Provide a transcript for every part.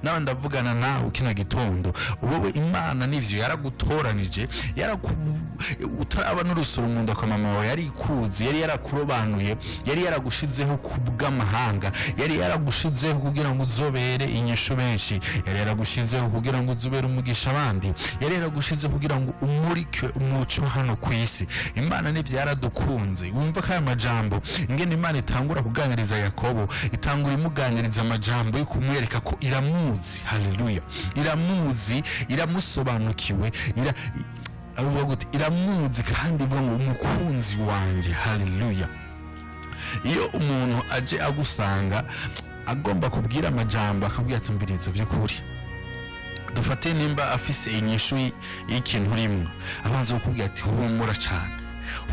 Nawe ndavugana nawe kino gitondo. Wowe Imana nivyo yaragutoranije, yaraku utaraba n'urusoro mu nda kwa mama wawe yari ikuzi, yari yarakurobanuye, yari yaragushizeho ku bw'amahanga, yari yaragushizeho kugira ngo uzobere inyishu benshi, yari yaragushizeho kugira ngo uzobere umugisha abandi, yari yaragushizeho kugira ngo umurike umuco hano ku isi. Imana nivyo yaradukunze. Wumva ko aya majambo, ingene Imana itangura kuganiriza Yakobo, itangura imuganiriza amajambo yo kumwereka ko iramuzi. Haleluya! Iramuzi, iramusobanukiwe, ira avuga gute? Iramuzi kandi ivuga ngo umukunzi wanjye. Haleluya! Iyo umuntu aje agusanga agomba kubwira amajambo, akabwira ati mbiriza by'ukuri, dufate nimba afise inyishu y'ikintu urimo, abanza kukubwira ati humura cyane,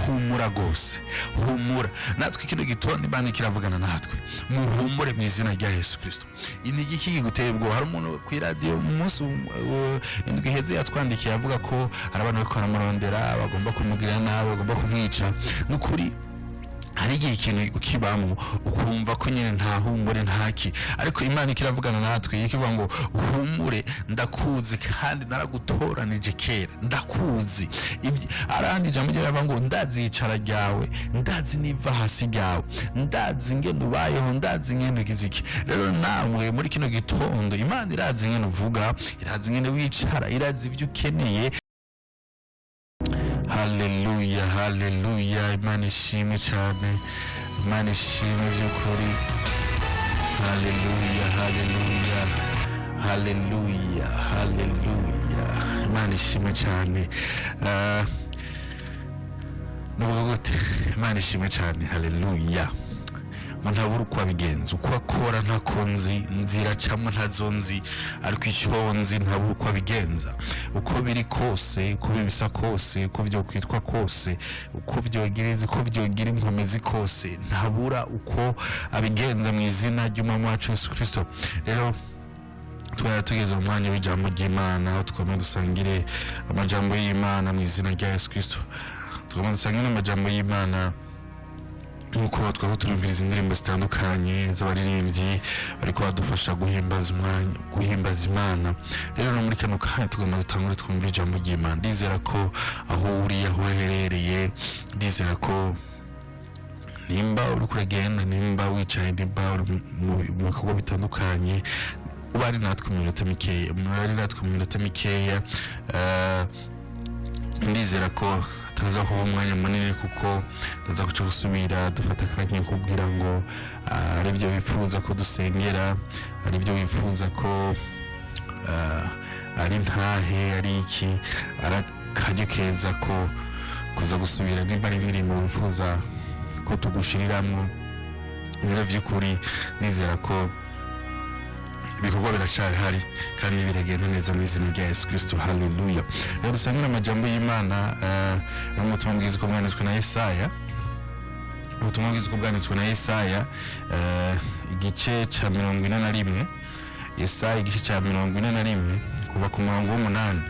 humura rwose, humura. Natwe kino gitondo Imana kiravugana natwe: muhumure mu izina rya Yesu Kirisito. Ni igiki kiguteye ubwoba? Hari umuntu ku iradiyo mu munsi indwi iheze yatwandikiye avuga ko hari abantu bariko baramurondera, bagomba kumugirira nabi, bagomba kumwica. Ni ukuri, hari igihe ikintu ukibamo ukumva ko nyine nta humure, ntaki, ariko Imana ikiravugana natwe ikivuga ngo humure, ndakuzi kandi naragutoranije kera, ndakuzi. Arandi ijambo ryawe ngo ndazi icara ryawe, ndazi niva hasi ryawe, ndazi ingene ubayeho, ndazi ingene ugize iki. Rero namwe muri kino gitondo Imana irazi ingene uvuga, irazi ingene wicara, irazi ibyo ukeneye. Haleluya, haleluya! Imana ishimwe cyane, Imana ishimwe by'ukuri. Haleluya, haleluya, haleluya, haleluya! Imana ishimwe cyane. Nuvuga gute? Imana ishimwe cyane, haleluya! Ngo ntabura uko abigenza, uko akora ntako nzi, nzira acamo ntazo nzi, ariko icyo nzi, ntabura uko abigenza. Uko biri kose, uko bibisa kose, uko byokwitwa kose, uko byogira, uko byogira inkomezi kose, ntabura uko abigenza mu izina ry'Umwami wacu Yesu Kirisito. Rero twari tugeze mu mwanya w'ijambo ry'Imana, aho twama dusangire amajambo y'Imana mu izina rya Yesu Kirisito. Tugomba dusangire amajambo y'Imana nk'uko twaba turumviriza indirimbo zitandukanye z'abaririmbyi bariko badufasha guhimbaza umwanya, guhimbaza Imana. Rero no muri kano kanya tugomba dutangure twumva ijambo ry'Imana. Ndizera ko aho uri, aho uherereye, ndizera ko nimba uri kuragenda, nimba wicaye, nimba uri mu bikorwa bitandukanye, uba ari natwe mu minota mikeya, uba ari natwe mu minota mikeya. Ndizera ko ataza kuba umwanya munini, kuko ndaza guca gusubira dufata akanya kubwira ngo ari byo wifuza ko dusengera, ari byo wifuza ko ari ntahe, ari iki, ari akaryo keza ko kuza gusubira, nimba ari imirimo wifuza ko tugushiriramwo. Rero by'ukuri nizera ko ibikorwa biracyari kandi biragenda neza mu izina rya Yesu Kristo. Haleluya! Rero dusangire amajambo y'Imana n'ubutumwa bwiza uko bwanditswe na Yesaya, ubutumwa bwiza uko bwanditswe na Yesaya, igice cya 41. Yesaya igice cya 41, kuva ku murongo w'umunani.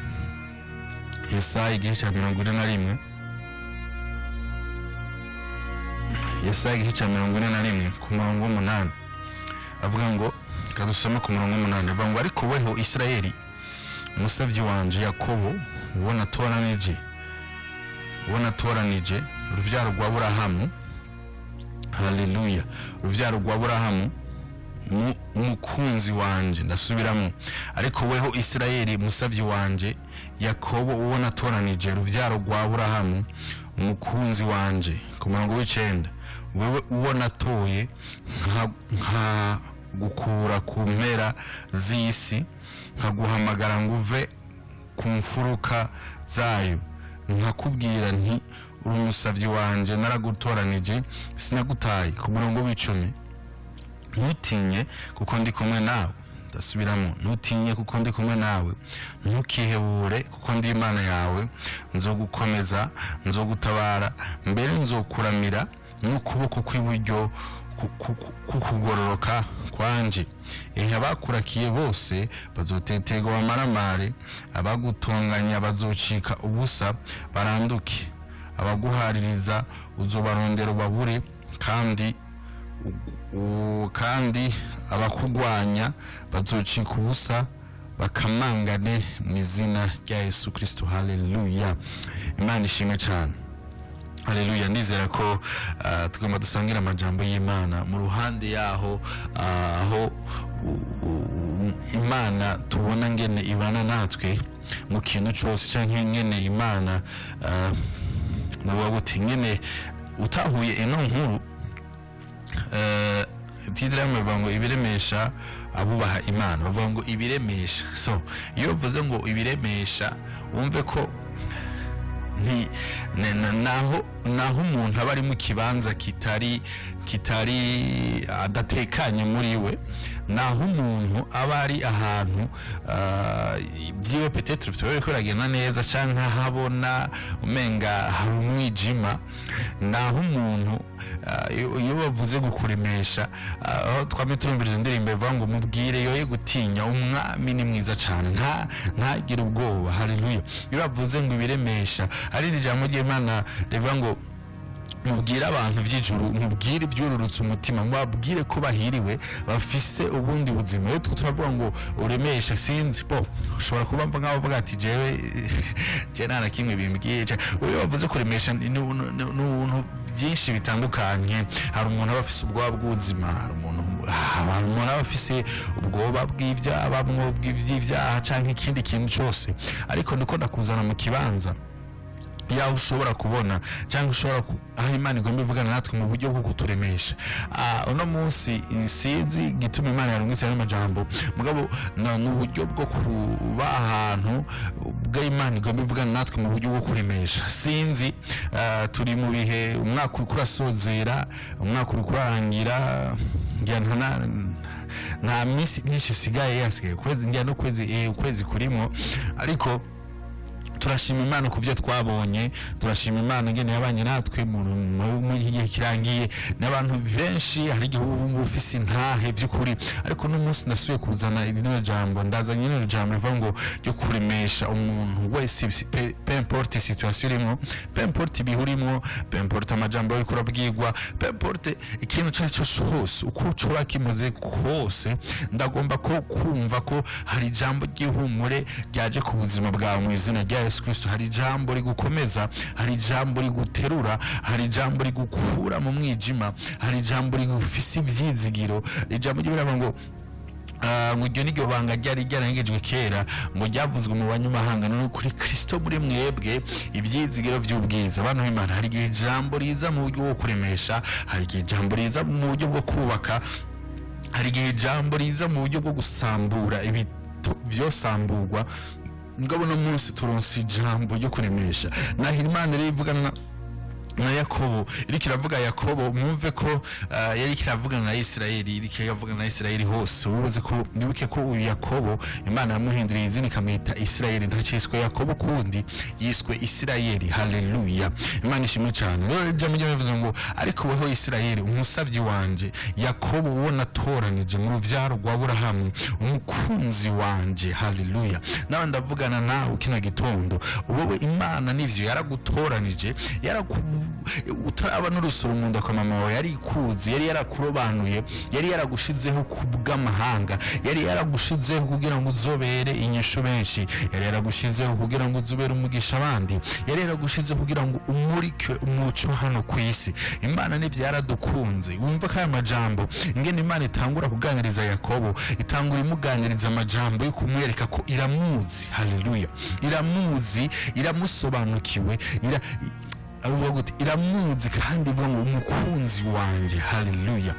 Yesaya igice cya 41, Yesaya igice cya 41 ku murongo w'umunani, avuga ngo, reka dusome ku murongo w'umunani, avuga ngo: "Ariko weho Isirayeli, umusabyi wanje, Yakobo uwo natoranije, uwo natoranije, urubyaro rwa Burahamu." Haleluya! Urubyaro rwa Burahamu, umukunzi wanje. Ndasubiramo: "Ariko weho Isirayeli, musabyi wanje, Yakobo uwo natoranije, urubyaro rwa Burahamu, umukunzi wanje." Ku murongo w'icenda: "Wewe uwo natoye nkagukura ku mpera z'isi, nkaguhamagara ngo uve ku mfuruka zayo, nkakubwira nti uri umusabyi wanje, naragutoranije, sinagutaye." Ku murongo w'icumi: "Ntutinye kuko ndi kumwe nawe." Ndasubiramo: "Ntutinye kuko ndi kumwe nawe, ntukihebure kuko ndi Imana yawe. Nzogukomeza, nzogutabara, mbere nzokuramira n'ukuboko kw'iburyo kukugororoka kwanje. Ehe, abakurakiye bose bazoteterwa bamaramare, abagutonganya bazocika ubusa baranduke, abaguhaririza uzobarondera ubabure, kandi kandi Abakugwanya bazocika ubusa bakamangane mu izina rya Yesu Kristo. Haleluya, Imana ishimwe cyane. Haleluya. Ndizera ko tugomba dusangira amajambo y'Imana mu ruhande yaho, aho Imana tubona ngene ibana natwe mu kintu cyose, cyangwa ngene Imana, navuga gute, ngene utahuye ino nkuru. Titre yamwe bavuga ngo "Ibiremesha abubaha Imana". Bavuga ngo ibiremesha. So iyo bavuze ngo ibiremesha, wumve ko nti naho umuntu aba ari mu kibanza kitari adatekanye muri we, naho umuntu aba ari ahantu byiwe peut-être bitaba biragenda neza, canke ahabona umenga hari umwijima, naho umuntu, iyo bavuze gukuremesha, aho twame turumviriza indirimbo ivuga ngo "Mubwire yoye gutinya, Umwami ni mwiza cyane, ntagire ubwoba". Haleluya. Iyo bavuze ngo ibiremesha, hari ijambo ry'Imana rivuga ngo "Mubwire abantu by'ijuru, mubwire ibyururutse umutima, mubabwire ko bahiriwe, bafise ubundi buzima". Iyo turavuga ngo uremesha, sinzi bo ushobora kuba mva nkaho uvuga ati "Jewe je nta na kimwe bimbwiye". Iyo bavuze kuremesha, ni ubuntu byinshi bitandukanye. Hari umuntu aba afise ubwoba bw'ubuzima, hari umuntu aba afise ubwoba bw'ibyaha, bamwo bw'ibyaha canke ikindi kintu cyose, ariko ndiko ndakuzana mu kibanza yaho ushobora kubona cyangwa ushobora aho Imana igomba ivugana natwe mu buryo bwo kuturemesha. Uno munsi sinzi gituma Imana yarungitse ayo majambo, mugabo ni uburyo bwo kuba ahantu bw'Imana igomba ivugana natwe mu buryo bwo kuremesha. Sinzi, turi mu bihe umwaka uriko urasozera, umwaka uriko urarangira. Ngira nta minsi myinshi isigaye, hasigaye ukwezi, ngira n'ukwezi, ukwezi kurimo. Ariko turashima Imana ku byo twabonye, turashima Imana ingene yabanye natwe mu gihe kirangiye n'abantu benshi. Hari igihe ubu ngubu ufise intahe by'ukuri, ariko uno munsi ndasubiye kuzana rino jambo, ndazanye rino jambo rivuga ngo ryo kuremesha umuntu wese, peu importe situation urimo, peu importe ibihe urimo, peu importe amajambo uriko urabwirwa, peu importe ikintu icyo ari cyo cyose, uko coba kimeze kose, ndagomba ko kumva ko hari ijambo ry'ihumure ryaje ku buzima bwawe mu izina rya Yesu Kristo. Hari ijambo rigukomeza, hari ijambo riguterura, hari ijambo rigukura mu mwijima, hari ijambo rigufise ibyizigiro. Ijambo ry'ibiraba ngo ngo iryo niryo banga ryari ryarengejwe kera, ngo ryavuzwe mu banyamahanga, none kuri Kristo muri mwebwe, ibyizigiro by'ubwiza. Abantu b'Imana, hari igihe ijambo riza mu buryo bwo kuremesha, hari igihe ijambo riza mu buryo bwo kubaka, hari igihe ijambo riza mu buryo bwo gusambura ibyosamburwa. Mugabo uno munsi turonse ijambo ryo kuremesha. Naho Imana rero ivugana na Yakobo, iriko iravuga Yakobo, mwumve ko yari iravugana na Isirayeli, iriko iravugana na Isirayeli hose. Ubuze ko nibuke ko uyu Yakobo Imana yamuhinduriye izina ikamwita Isirayeli. Ntaciswe Yakobo kundi, yiswe Isirayeli. Haleluya, Imana ishimwe cyane. Rero ijambo ryo bivuze ngo "Ariko weho Isirayeli, umusavyi wanje, Yakobo uwo natoranije mu ruvyaro rwa Aburahamu, umukunzi wanje". Haleluya. Nawe ndavugana nawe kino gitondo. Wowe Imana nivyo yaragutoranije, yaraku utaraba n'urusoro mu nda kwa mama wawe yari ikuzi, yari yarakurobanuye, yari yaragushizeho ku bw'amahanga, yari yaragushizeho kugira ngo uzobere inyishu benshi, yari yaragushizeho kugira ngo uzobere umugisha abandi, yari yaragushizeho kugira ngo umurike umuco hano ku isi. Imana nivyo yaradukunze. Wumva ko aya majambo, ingene Imana itangura kuganiriza Yakobo, itangura imuganiriza amajambo yo kumwereka ko iramuzi. Haleluya. Iramuzi, iramusobanukiwe, ira avuga gute, iramuzi kandi ivuga ngo "Umukunzi wanjye". Haleluya.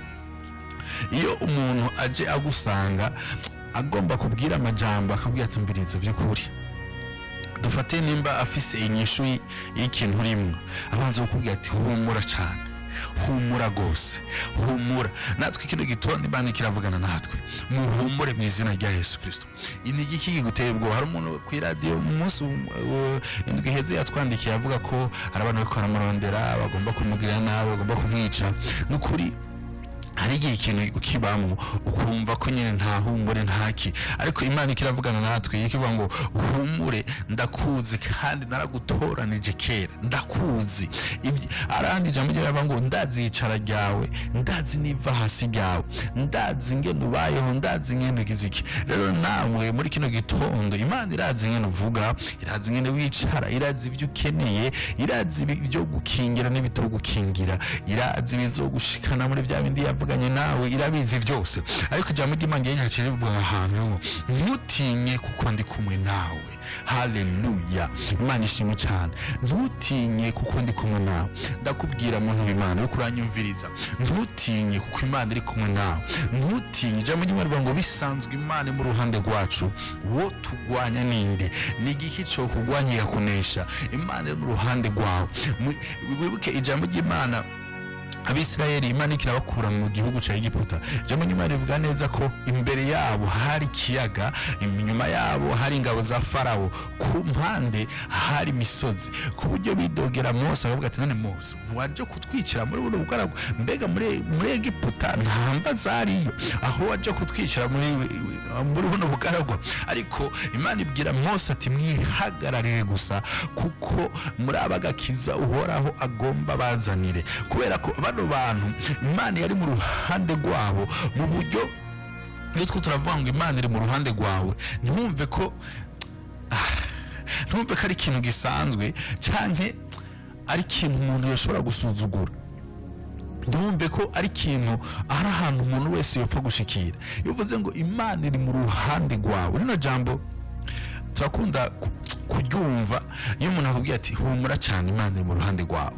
Iyo umuntu aje agusanga agomba kubwira amajambo, akabwira ati "Mbiriza by'ukuri", dufate nimba afise inyishu y'ikintu urimo, abanza kukubwira ati "Humura cyane, humura rwose, humura". Natwe kino gitondo Imana kiravugana natwe: muhumure mu izina rya Yesu Kirisito. Ni igiki kiguteye ubwoba? Hari umuntu ku iradiyo mu munsi indwi iheze yatwandikiye avuga ko hari abantu bariko baramurondera, bagomba kumugirira nabi, bagomba kumwica. Ni ukuri. Hari igihe ikintu ukibamo ukumva ko nyine nta humure, ntaki, ariko Imana ikiravugana natwe, ikivuga ngo: "Humure, ndakuzi kandi naragutoranije kera, ndakuzi." Arandi ijambo riravuga ngo: "Ndazi icara ryawe, ndazi niva hasi ryawe, ndazi ingene ubayeho, ndazi ingene ugize iki." Rero namwe muri kino gitondo, Imana irazi ingene uvuga, irazi ingene wicara, irazi ibyo ukeneye, irazi ibyo gukingira n'ibitogukingira, irazi ibizogushikana muri bya bindi yavuganye nawe, irabizi byose. Ariko ijambo ry'Imana ryaciye rivuga ahantu ngo: "Ntutinye kuko ndi kumwe nawe." Haleluya, Imana ishimwe cyane. Ntutinye kuko ndi kumwe nawe. Ndakubwira muntu w'Imana uriko uranyumviriza, ntutinye kuko Imana iri kumwe nawe. Ntutinye. Ijambo ry'Imana rivuga ngo: "Bisanzwe Imana mu ruhande rwacu, wo tugwanya ninde? Ni igiki cyo kugwanya ikakunesha?" Imana iri mu ruhande rwawe. Wibuke ijambo ry'Imana, Abisirayeli Imana ikirabakura mu gihugu cya Egiputa. Ijambo ry'Imana rivuga neza ko imbere yabo hari ikiyaga, inyuma yabo hari ingabo za Farawo, ku mpande hari imisozi, ku buryo bidogera Mose, akavuga ati: "None Mose, waje kutwicira muri buno bugaragwa? Mbega muri Egiputa nta mva zariyo, aho waje kutwicira muri buno bugaragwa?" Ariko Imana ibwira Mose ati: "Mwihagararire gusa, kuko muri abagakiza Uhoraho agomba bazanire." Kubera ko bano bantu Imana yari mu ruhande rwabo. Mu buryo iyo two turavuga ngo Imana iri mu ruhande rwawe, ntumve ko ari ikintu gisanzwe canke ari ikintu umuntu yashobora gusuzugura. Ntumve ko ari ikintu, ari ahantu umuntu wese yopfa gushikira. Iyo uvuze ngo Imana iri mu ruhande rwawe, rino jambo turakunda kuryumva. Iyo umuntu akubwiye ati: "Humura cyane, Imana iri mu ruhande rwawe."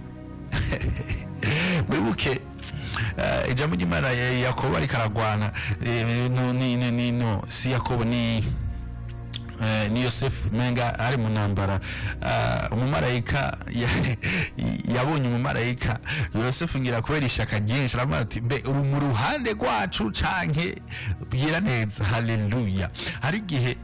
Wibuke ijambo ry'Imana, Yakobo ariko aragwana, no, ni no si Yakobo, ni Yosefu menga ari mu ntambara. Umumarayika yabonye umumarayika Yosefu, ngira kubera ishaka ryinshi, aravuga ati: "Mbe uri mu ruhande rwacu canke bwira neza?" Haleluya. Hari igihe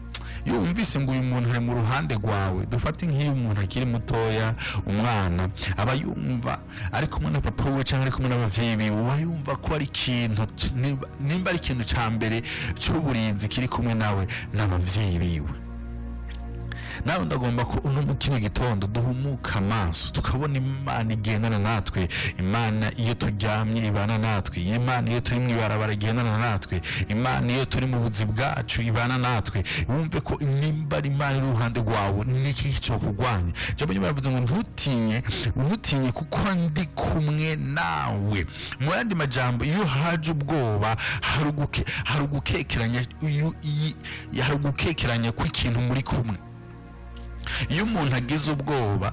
iyo wumvise ngo uyu muntu ari mu ruhande rwawe, dufate nk'iyo umuntu akiri mutoya, umwana aba yumva ari kumwe na papa wiwe cyangwa ari kumwe n'abavyeyi biwe, uba yumva ko ari ikintu nimba ari ikintu ca mbere c'uburinzi kiri kumwe nawe n'abavyeyi biwe. Nawe ndagomba ko uno mu kino gitondo duhumuka amaso, tukabona Imana igendana natwe. Imana iyo turyamye ibana natwe, Imana iyo turi mu ibarabara igendana natwe, Imana iyo turi mu buzi bwacu ibana natwe. Wumve ko nimba ari Imana iri iruhande rwawe, niki cyo kurwanya? Ijambo ry'Imana rivuze ngo: "Ntutinye, ntutinye kuko ndi kumwe nawe." Mu yandi majambo, iyo haje ubwoba, hari ugukekeranya kw'ikintu muri kumwe. Iyo umuntu agize ubwoba,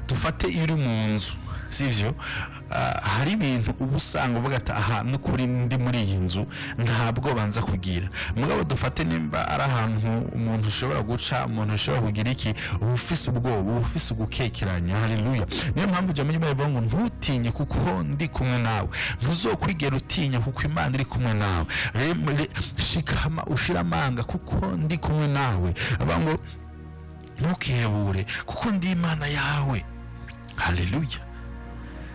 dufate iyo uri mu nzu, sibyo? Hari ibintu uba usanga uvuga ati: "Aha n'ukuri ndi muri iyi nzu, nta bwoba nza kugira." Mugabo dufate nimba ari ahantu umuntu ushobora guca, umuntu ushobora kugira iki, uba ufise ubwoba, uba ufise ugukekeranya. Haleluya. Niyo mpamvu ijambo ry'Imana rivuga ngo: "Ntutinye kuko ndi kumwe nawe." Ntuzokwigera utinya kuko Imana iri kumwe nawe. Shikama ushira amanga kuko ndi kumwe nawe. Avuga ngo: "Ntukihebure kuko ndi Imana yawe." Haleluya.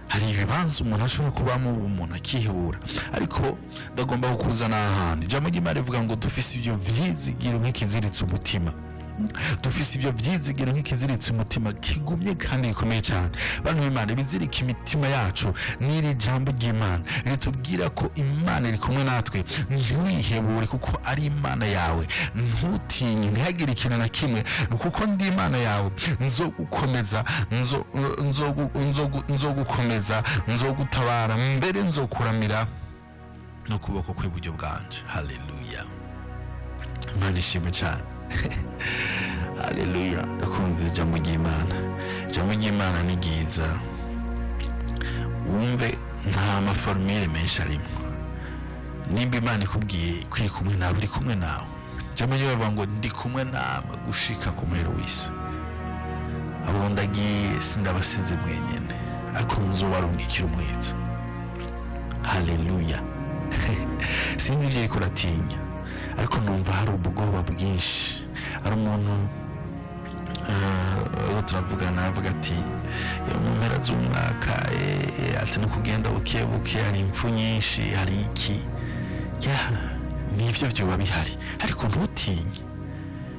Hari ibibanza umuntu ashobora kubamo umuntu akihebura, ariko ndagomba kukuzana ahandi. Ijambo ry'Imana rivuga ngo dufise ibyo vyizigiro nk'ikiziritse umutima, dufise ibyo vyizigiro nk'ikiziritse umutima, kigumye kandi gikomeye cyane. Bantu b'Imana, ibizirika imitima yacu n'iri jambo ry'Imana ritubwira ko Imana iri kumwe natwe. Ntiwihebure kuko ari Imana yawe. Ntutinye, ntihagire ikintu na kimwe, kuko ndi Imana yawe. Nzogukomeza, nzogukomeza, nzogutabara, mbere nzokuramira n'ukuboko kw'iburyo bwanje. Haleluya, Imana ishimwe cyane. Haleluya. Ndakumva ijambo ry'Imana. Ijambo ry'Imana ni ryiza. Wumve nta ma formule menshi arimo. Nimba Imana ikubwiye ko iri kumwe nawe, iri kumwe nawe. Ijambo ry'Imana rivuga ngo: "Ndi kumwe nawe gushika ku muhero w'isi." Abo ndagiye, sindabasize mwenyene, ariko nzobarungikira umwiza. Haleluya. Sinzi ibyo ariko uratinya, ariko numva hari ubwoba bwinshi. Hari umuntu Aho turavugana avuga ati mu mpera z'umwaka, ati no kugenda buke buke, hari impfu nyinshi, hari iki ya nivyo vyoba bihari, ariko ntutinye,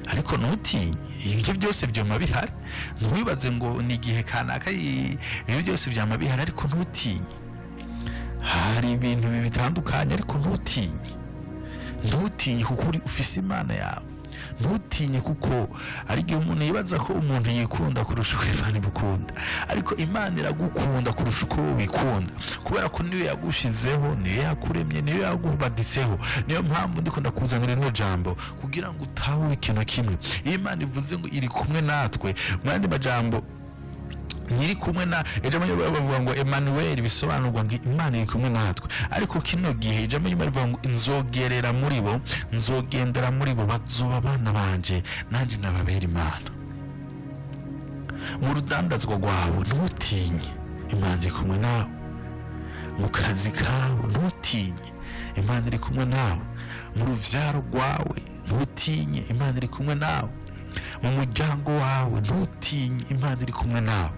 ariko ntutinye. Ibyo byose byoma bihari, ntiwibaze ngo ni igihe kanaka, ibyo byose byama bihari, ariko ntutinye. Hari ibintu bitandukanye, ariko ntutinye, ntutinye kuko uri ufise Imana yawe. Ntutinye kuko hari igihe umuntu yibaza ko umuntu yikunda kurusha uko Imana imukunda, ariko Imana iragukunda kurusha uko wowe wikunda, kubera ko niyo yagushizeho, niyo yakuremye, niyo yagubaditseho. Niyo mpamvu ndiko ndakuzanira rino jambo kugira ngo utahure ikintu kimwe. Iyo Imana ivuze ngo iri kumwe natwe, mu yandi majambo nyiri kumwe na ijambo bavuga ngo Emmanuel, bisobanurwa ngo Imana iri kumwe natwe. Ariko kino gihe ijambo ry'Imana rivuga ngo nzogerera muri bo, nzogendera muri bo, bazoba abana banje, nanjye nababera Imana. Mu rudandazwa rwawe ntutinye, Imana iri kumwe nawe. Mu kazi kawe ntutinye, Imana iri kumwe nawe. Mu ruvyaro rwawe ntutinye, Imana iri kumwe nawe. Mu muryango wawe ntutinye, Imana iri kumwe nawe.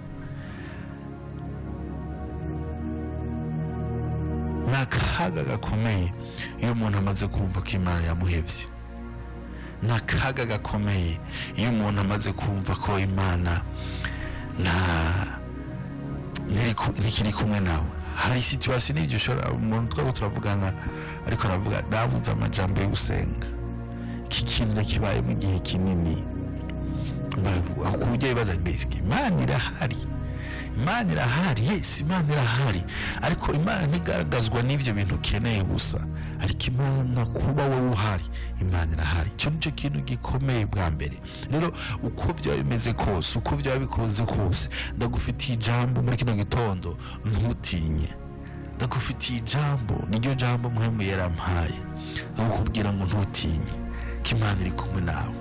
Ni akaga gakomeye iyo umuntu amaze kumva ko Imana yamuhevye. Ni akaga gakomeye iyo umuntu amaze kumva ko Imana ntikiri kumwe nawe. Hari situation n'ibyo ushobora umuntu twako turavugana, ariko aravuga nabuze amajambo yo gusenga, iki kintu ndakibayemo igihe kinini, ku buryo bibaza mbese Imana irahari? Imana irahari, yes, Imana irahari, ariko Imana ntigaragazwa n'ibyo bintu ukeneye gusa, ariko Imana kuba wowe uhari, Imana irahari. Icyo nicyo kintu gikomeye bwa mbere. Rero uko byaba bimeze kose, uko byaba bikoze kose, ndagufitiye ijambo muri kino gitondo, ntutinye. Ndagufitiye ijambo, niryo jambo Mpwemu yarampaye, ndakubwira ngo ntutinye, ko Imana iri kumwe nawe.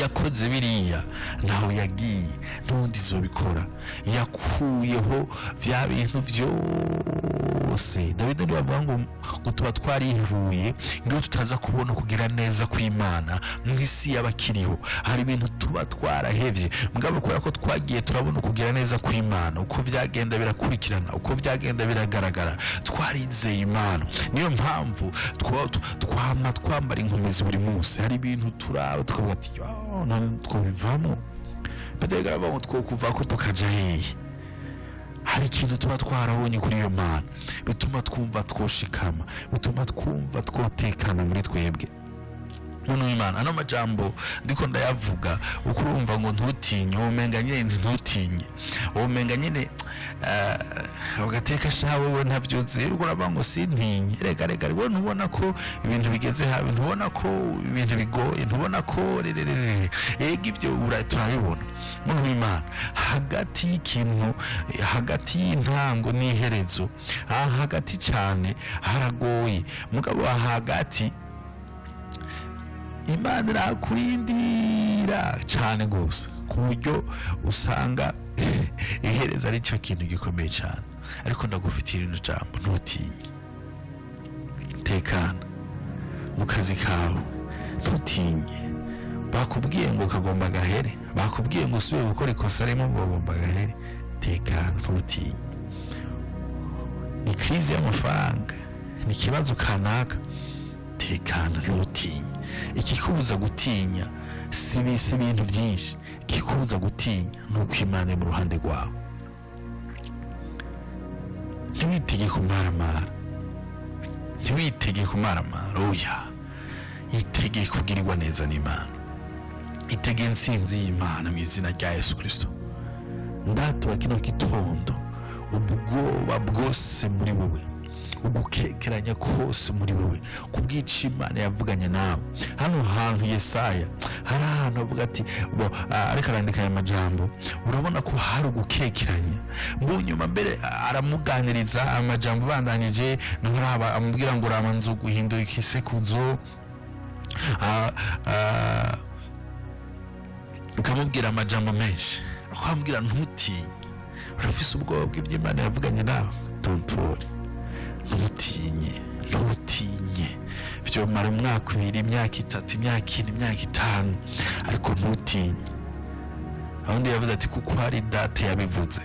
Yakoze biriya ntaho yagiye, n'ubundi izobikora. Yakuyeho bya bintu byose. Dawidi niwe avuga ngo tuba twarihuye ngo tutaza kubona kugira neza kw'Imana mu isi y'abakiriho. Hari ibintu tuba twarahevye, mugabo kubera ko twagiye turabona kugira neza kw'Imana, uko byagenda birakurikirana, uko byagenda biragaragara, twarizeye Imana. Niyo mpamvu twama twambara inkomezi buri munsi. Hari ibintu turaba tukavuga ati twabivamo, batega ngo twokuva ko tukaja hehe? Hari ikintu tuba twarabonye kuri iyo Mana bituma twumva twoshikama, bituma twumva twotekana muri twebwe. Muntu w'Imana, ano majambo ndiko ndayavuga uko urumva ngo ntutinye, womenga nyene ntutinye, womenga nyene ugateka sha wewe ntavyuzi, uriko uravuga ngo sintinye. Reka reka, rero ntubona ko ibintu bigeze habi, ntubona ko ibintu bigoye, ntubona ko rererere. Ega ivyo turabibona. Muntu w'Imana, hagati y'ikintu, hagati y'intango n'iherezo, aha hagati cyane haragoye, mugabo hagati Imana irakurindira cyane rwose, ku buryo usanga ihereza ari cyo kintu gikomeye cyane. Ariko ndagufitiye rino jambo, ntutinye, tekana mu kazi kawe, ntutinye. Bakubwiye ngo kagomba gahere, bakubwiye ngo usubire gukora ikosa rimwe ngo kagomba gahere, tekana, ntutinye. Ni crise y'amafaranga, ni ikibazo kanaka, tekana, ntutinye. Ikikubuza gutinya si ibintu byinshi, ikikubuza gutinya ni uko Imana iri mu ruhande rwawe. Ntiwitege kumaramara, ntiwitege kumaramara, oya, itege kugirirwa neza n'Imana, itege intsinzi y'Imana mu izina rya Yesu Kristo. Ndatura kino gitondo ubwoba bwose muri wowe, ugukekeranya kose muri wowe, kubwica Imana yavuganye nawe. Hano hantu Yesaya hari ahantu avuga ati ariko arandika aya majambo, urabona ko hari ugukekeranya. Mu nyuma mbere aramuganiriza amajambo bandanyije, naho amubwira ngo raba nzu guhindura ikisekuzo, ukamubwira amajambo menshi, akamubwira ntutinye. Urafise ubwoba bw'iby'Imana yavuganye nawe, don't worry, ntutinye, ntutinye. Vyomara umwaka, ibiri, imyaka itatu, imyaka ine, imyaka itanu, ariko ntutinye. Ahundi yavuze ati kuko hari date yabivuze,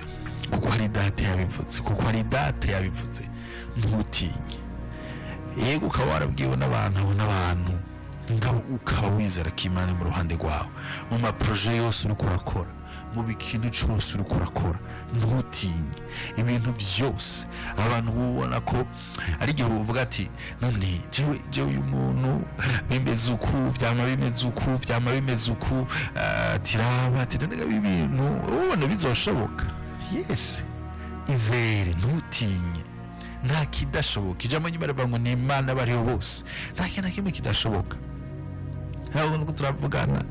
kuko hari date yabivuze, kuko hari date yabivuze, ntutinye. Yego, ukaba warabwiwe n'abantu, abo n'abantu, ngabo ukaba wizera ko Imana iri mu ruhande rwawe mu ma projets yose uriko urakora, mu bikintu cyose uriko urakora, ntutinye. Ibintu byose abantu ubona ko ari igihe uvuga ati none jewe uyu muntu bimeze uku, vyama bimeze uku, vyama bimeze uku, ati raba, ati none ibi bintu ubona bizoshoboka? Yes, izere, ntutinye, nta kidashoboka. Ijambo ry'Imana rivuga ngo ni Imana bariho bose, nta kintu na kimwe kidashoboka. Ntabwo nuko turavugana,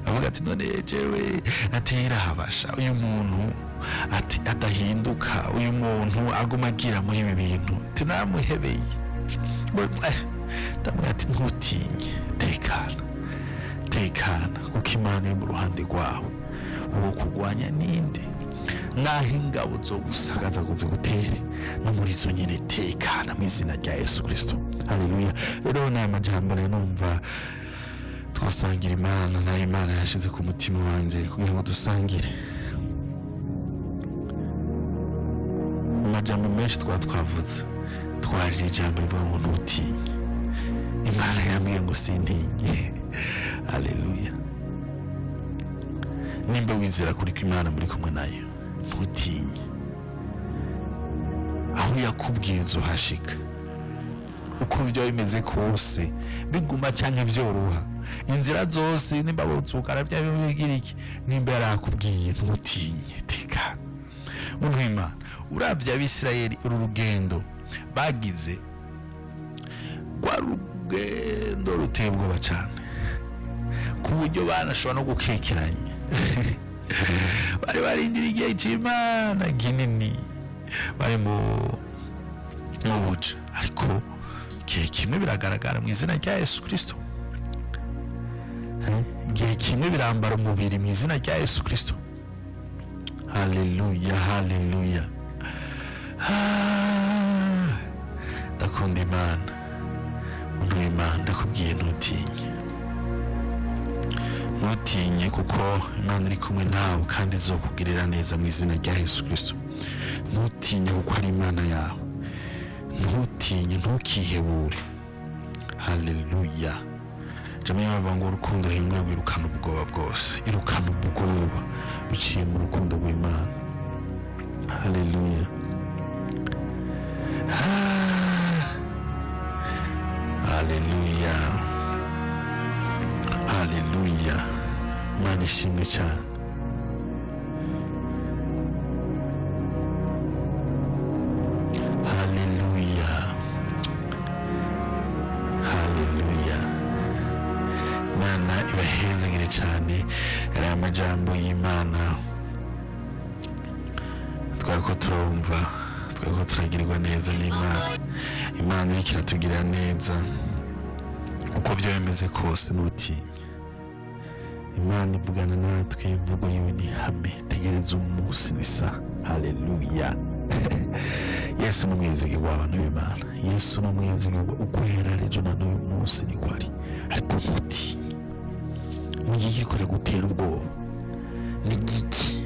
avuga ati none jewe, ati rahabasha uyu muntu, ati adahinduka, uyu muntu aguma agira muri ibi bintu, ati namuhebeye. Ndamubwira ati ntutinye, tekana, tekana, kuko Imana iri mu ruhande rwawe. Uwo kurwanya ninde? Naho ingabo zo gusakaza ngo zigutere, no muri izo nyine tekana mu izina rya Yesu Kirisito. Haleluya. Rero ni aya majambo rero numva twasangira Imana, nayo Imana yashyize ku mutima wanjye kugira ngo dusangire. Mu majambo menshi twaba twavutse, twarira ijambo rivuga ngo ntutinye. Imana yambwiye ngo sintinye. Haleluya. Nimba wizera kuri ko Imana muri kumwe nayo, ntutinye. Aho yakubwiye uzohashika, uko byaba bimeze kose, biguma canke vyoroha, inzira zose nimba bozugara byaba bigira iki, nimba yarakubwiye, ntutinye, tekana. Muntu w'Imana, uravye Abisirayeli, uru rugendo bagize rwa rugendo ruteye ubwoba cane, ku buryo banashobora no gukekeranya. Bari barindira igihe c'Imana kinini, bari mu buja, ariko igihe kimwe biragaragara mu izina rya Yesu Kirisito. Igihe kimwe birambara umubiri mu izina rya Yesu Kirisito. Haleluya, haleluya. Ah, ndakunda Imana. Muntu w'Imana, ndakubwiye, ntutinye, ntutinye, kuko Imana iri kumwe nawe kandi izokugirira neza mu izina rya Yesu Kirisito. Ntutinye kuko ari Imana yawe. Ntutinye, ntukihebure. Haleluya. Jamii bavuga ngo urukundo ruhinguye rwirukana ubwoba bwose. Irukana ubwoba biciye mu rukundo rw'Imana. Haleluya. Ah, haleluya, haleluya. Imana ishimwe cyane. Haleluya, haleluya. Imana ibahezagire cyane. Yari amajambo y'Imana twari ko turumva, twari ko turagirwa neza n'Imana. Imana iriko iratugirira neza. Uko byaba bimeze kose, ntutinye. Imana ivugana natwe, imvugo yiwe ni hame. Tegereza umunsi n'isaha. Haleluya. Yesu ni umwizigirwa w'abantu b'Imana. Yesu ni umwizigirwa, uko yari ari ejo na n'uyu munsi niko ari. Ariko ntutinye. Ni igiki kure gutera ubwoba? Ni igiki?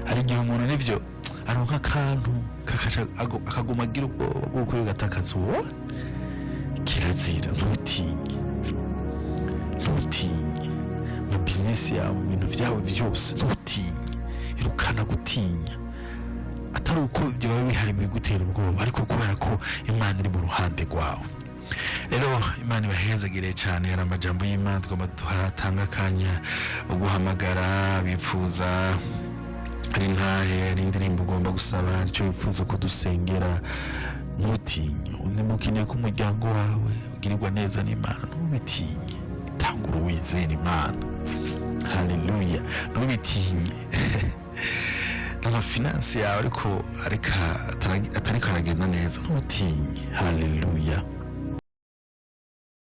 Hari igihe umuntu nivyo aronka akantu kakaca akaguma agira ubwoba bw'uko yogatakaza uwo. Kirazira, ntutinye, ntutinye. Mu bizinesi yawe, mu bintu byawe byose, ntutinye. Irukana gutinya, atari uko ibyo biba bihari bigutera ubwoba, ariko kubera ko Imana iri mu ruhande rwawe. Rero Imana ibahezagire cyane. Hari amajambo y'Imana tugomba tuhatanga akanya guhamagara bifuza, ari ntahe, ari indirimbo ugomba gusaba, icyo wifuza ko dusengera. Ntutinye. Undi mukeneye ko umuryango wawe ugirirwa neza n'Imana, ntubitinye. Itangura wizere Imana. Haleluya. Ntubitinye. N'ama finances yawe ariko atariko aragenda neza, ntutinye. Haleluya.